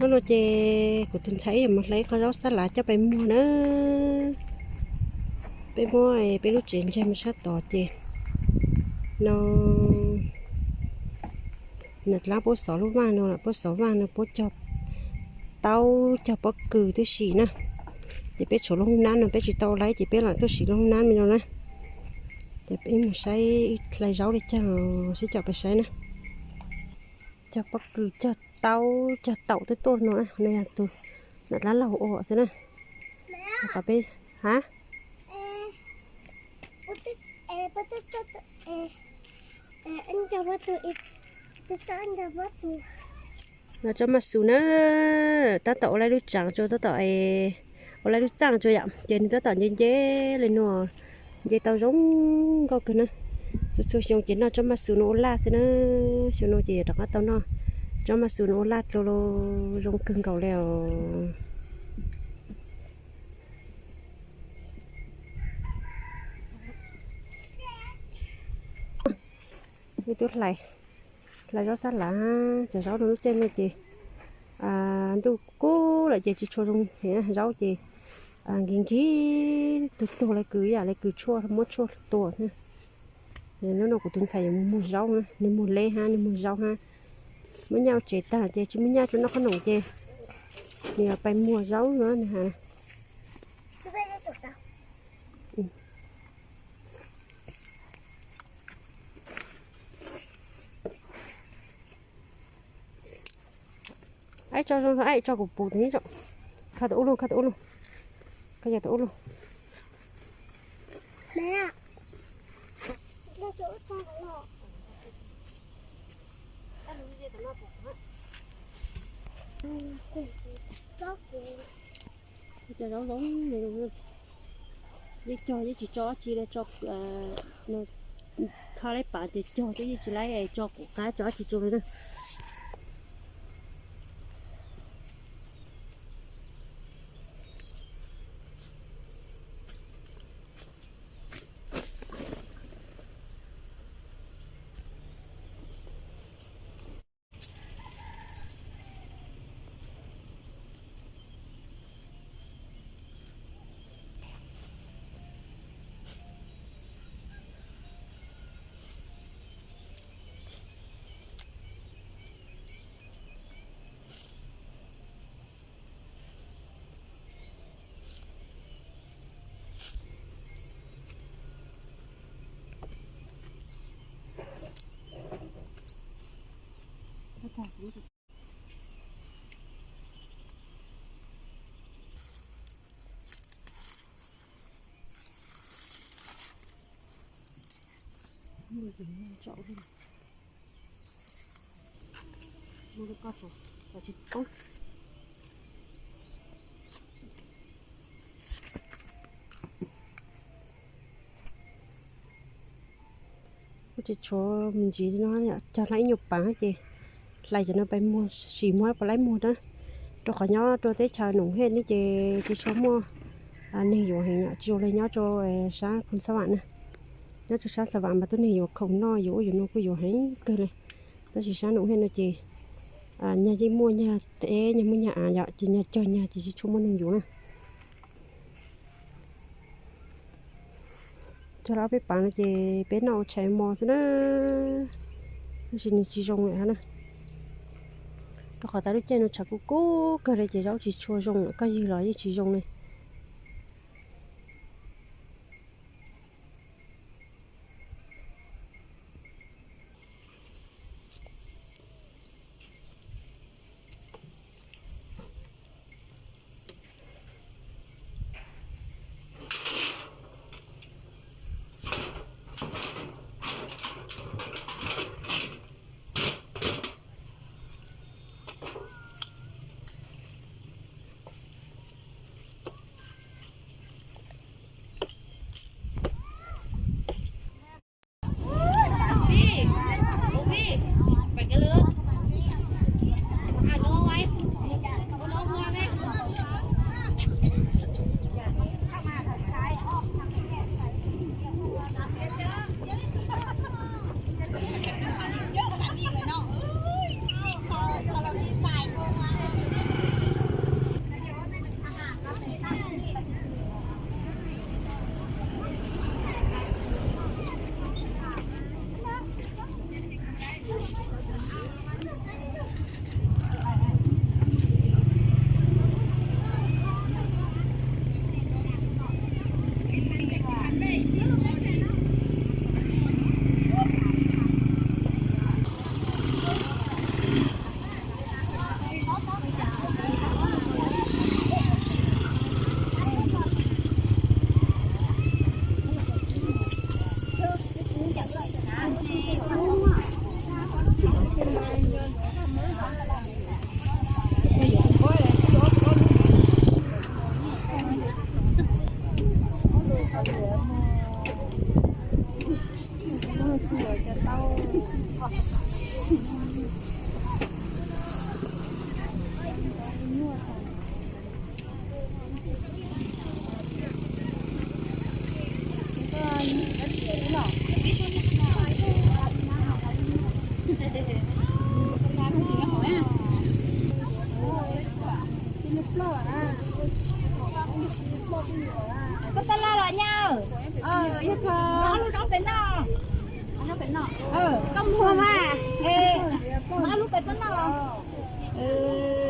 Hnub no ces kuv tus ntxhais wb yuav mus hlais ib qho zaub xab lav coj pais muag na. Peb muab peb lub tsev ntsaig mus sab tod ces no, nram dlaab puab xov lub vaaj no, puab xov vaaj no puab cog taub cog pob kws tib si na. Ces peb tshuav lub hoob nab no peb tsis tau laib ces peb lam tuaj siv lub hoob nab no na. Ces peb mus saib hlais zaub li caag, sib caum peb saib na. Cog pob kws cog taub cog taum twb tuaj no na, no yog tus nram dlaab laug ua xwb na. Qhov peb, ha, no tsob maj xus na, tab tom ua laib lub tsaam tso, tab tom ua laib lub txaaj tso yom, ces nwg tab tom nce nce li no, nce tau zoo nkauj kawg na. Txhua txhua xyoo ces noj tsob maj xus no ua laj xwb na. Xyoo no ces yuav rov qab tau noj tsob maj xus no ua laj dlua, zoo kawg nkaus li os. Wb twb hlais, hlais zaub xab lav, cov zaub no lub caij no ces ntuj kub lawm ces tsis tshua zoo, zaub ces nkig nkig tug tug le kws yam le kws tshuaj muab tshuaj tua. Hnub no kuv tus ntxhais yuav mus muag zaub na, nwg muag leb hab nwg muag zaub hab. Muab nyaj ua tsev tag ces tsis muaj nyaj rua noj qhob noom ces nwg yuav pais muag zaub no nwg has. Aib tso zoo, aib tso kuv pum tus nib tso. Kha tau ub lug, kha tau ub lug, kha yog tau ub lug. Cov zaub zoo, yeej cog yeej tsis tso dab tsi li, tso, kha laib pav ces cog xwb, yeej tsis laib tso kuv qab tso dab tsi rua li na. Kuj tsis tshuav me ntsis no, cog hlais ib nyuag pav ces hlais cov no pais muag, sim muag puas laib muag na. Rau qhov nyob rau teb chaws Noom Hej ne ces tsis tshua muaj neeg yuav heev, tsis zoo li nyob rau sab Phoos Xab Vam na. Nyob rau sab Xab Vam mas tuab neeg yuav khoom noj yuav ub yuav no kuj yuav heev kawg li. Tab sis sab Noom Hej no ces nyag yeej muaj, nyag teb nyag muaj nyag av yom, ces nyag cog nyag ces tsis tshua muaj neeg yuav na. Cog lawm peb pav no ces peb noj ua tshais mos xwb na, tab sis nws tsis zoo lawm na. Rau qhov tas lub caij no tshav kub kub kawg li ces zaub tsis tshua zoo, koj ywg los yeej tsis zoo li.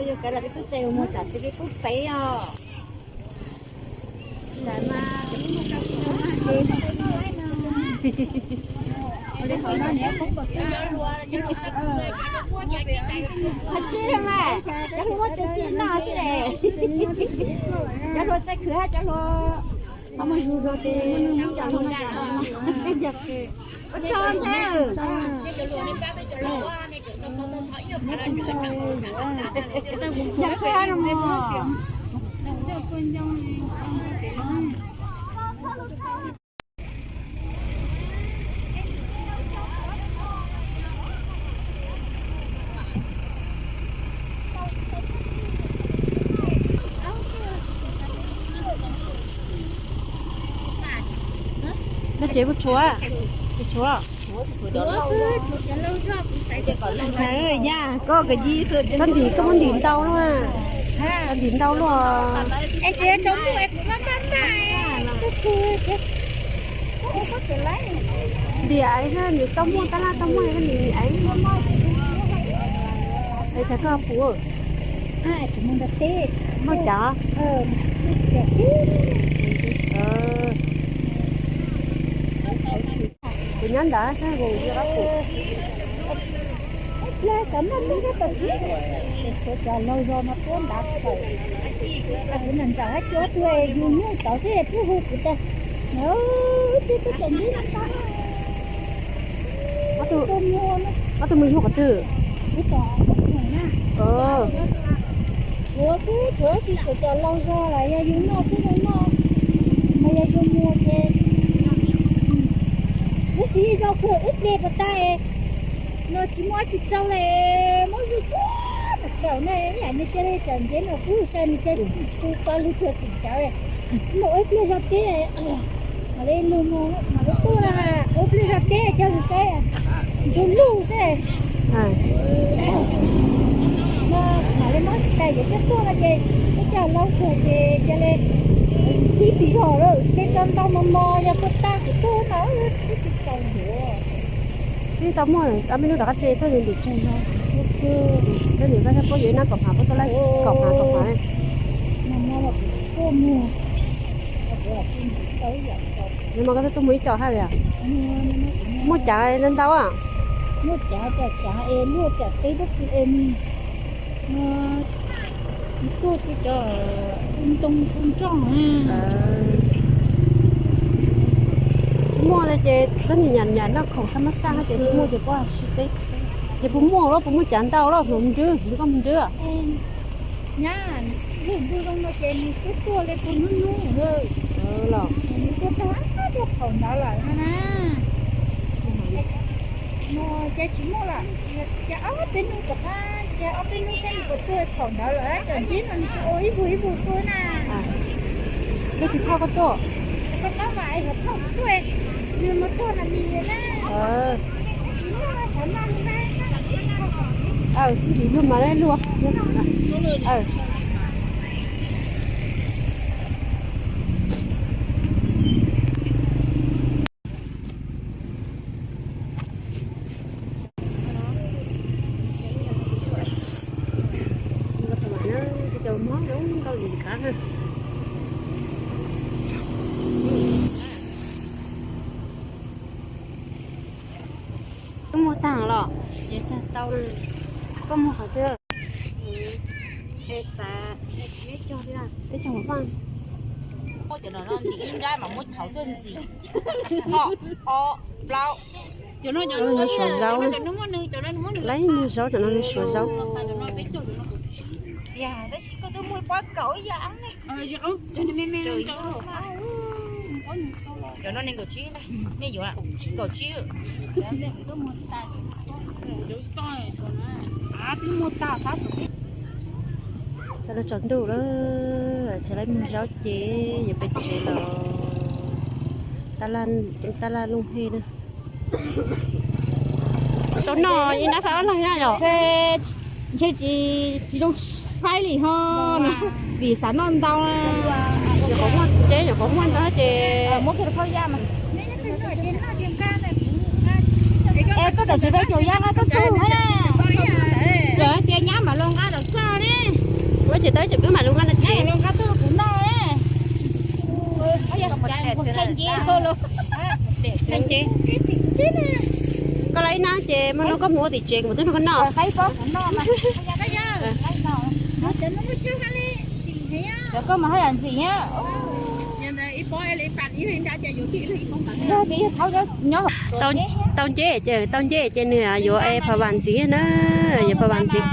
Yuav kav los peb tub tes mus tsam ces peb tub pem os. Tsis mas cov hluas muab tsis tsis noj xwb es. Cov hluas txaij khwv hab cov hluas muaj zug zog ces muaj neeg muab cov hluas no. Ua tsaug ntxhais. Yog koj no mog. Lub tsev kuj tshuav, tshuav. Yog koj kov ci, koj ntim, koj muab ntim ntau luaj, koj ntim ntau luaj. Ntim aiv, ntim tau muaj tab laj tau muaj, koj ntim aiv. Es thaum koj puv, muaj cav, kuv nyob ntawd xwb, kuv yog qab pum. Tshuav cov laug zog no tuab ntav tawm, kuv ntawm ntxawm hab cuab tuag yug nyuj tod xwb pheej hu kuv tas, ib pliag tuaj tseem ntsib no tau. Ob tug mus yug qhov twg? Tshuav kuv, tshuav tsis tshuav cov laug zog los yog yug noj xwb zoo noj, mas yog yug muag ces lub siv zog kawg ib pliag puas tag no tsis muaj dab tsi rau li, muab zug tag kaum ne, ib yam nws cia li cov nceb no kuj sai nws cia li txhu pa lug tuag tseem cawv, muaj ib pliag zog tib mam li lug mus mam li tuaj, ib pliag zog tib cog lug saib, ntsug lug xwb. Mam li muab tais yuav coj tuaj no ces ib co laug tuag ces cia li ntxhib pis zog lawm, cia li tso ntau mos mos, yog tuaj tag kuv tuaj mas ib tsis tau yuav. Twb tau muaj ob peb hnub rov qab hle tuaj ntim tseg zog. Koj nim koj thiaj puab yuav ib nab kaum phav, puab tuaj laij kaum phav kaum phav. Nag hmo koj tuaj mus ib co hab li os? Muaj cav ntau ntau a? Muaj cav, cav es luaj cav teb pab kws es tuaj tu cov ntoo tu nroj. Tsis muaj li ces koj nim nyam nyam noj khoom thab mab xaj hab ces tsis muaj ces puab sib teb. Ces puas muaj los puas muaj cav ntau los hnub nrwb, nrwb koj mus nrwb. Nyab, lub ntuj zoo no ces nws twb tuaj li puag hnub hnub lawm. Nws tuaj tag cov phaum ntawd lawm no na. No ces tsis muaj lawm, ces ob peb hnub tom qab, ces ob peb hnub saib nws puas tuaj phaum ntawd lawm, cov nceb no nws tsuas ua ib vug ib vug tuaj na. Lub twg thauj koj tuaj? Koj tab mas es yog thauj tuaj, nws mus tuaj mas nim na. Ntsis lug mas luaj. Koj muag tag los? Tau. Koj muag qhov twg? Peb cog, peb cog hauv faj. Cov no no ntim ib nrab mas muab hauv tuaj ntxiv. Ho, ob, plaub. Cov no suav zaub, laiv nws zaub, cov no nws suav zaub. Tab sis koj twb muag pob kaum ib yam ne. Cov no nees nkaum tsib, nej yuav kaum tsib. Tsaus ntuj lawm, tsis laib muag zaub ces yuav peb tsev los. Tab laj looj hej na. Tau noj ib nab faib ob leeg na yom. Ntshe tsis, tsis zoo faib li ho, vim xav noj ntau. Nyuam qhuav muaj, ces nyuam qhuav muaj ntau ces. Es koj tam sim peb caum yaj no koj tug hab na. Nyab mam los nqa rau koj ne. Ua ces tau ces wb mam los nqa no tsev. Los nqa tuaj rau kuv noj ne. Nce. Koj los ib nab ces muaj no koj mus ua tim tsev kuv mam tuaj nrog koj noj. Koj mus haj yam ntxim thiab. Tau nceb ces, tau nceb ces nws yuav e phav vas ntxiv na, yuav phav vas ntxiv.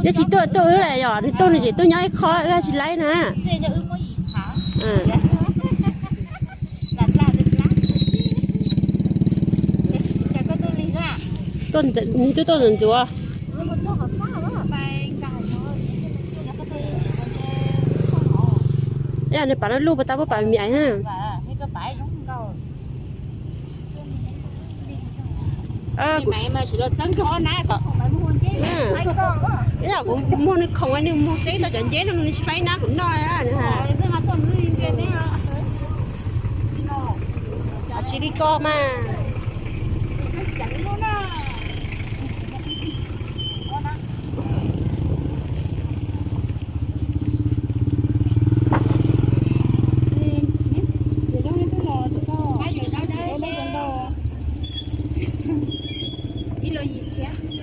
Nyob tsis tuaj tuaj wb lawm yom, nws tuaj nws tseem tuaj nyob ib qho wb tsis laib na. Nws twb tuaj ntxuav ntxuav. Yog nws pam lub lub pas tau puab pam miam na. Ib yam kuv muag nws khoom nws mus txeeb tau cov nceb no nws tsis faib nab kuv noj. Tsis li koj mas. Ib lo yim txhiab.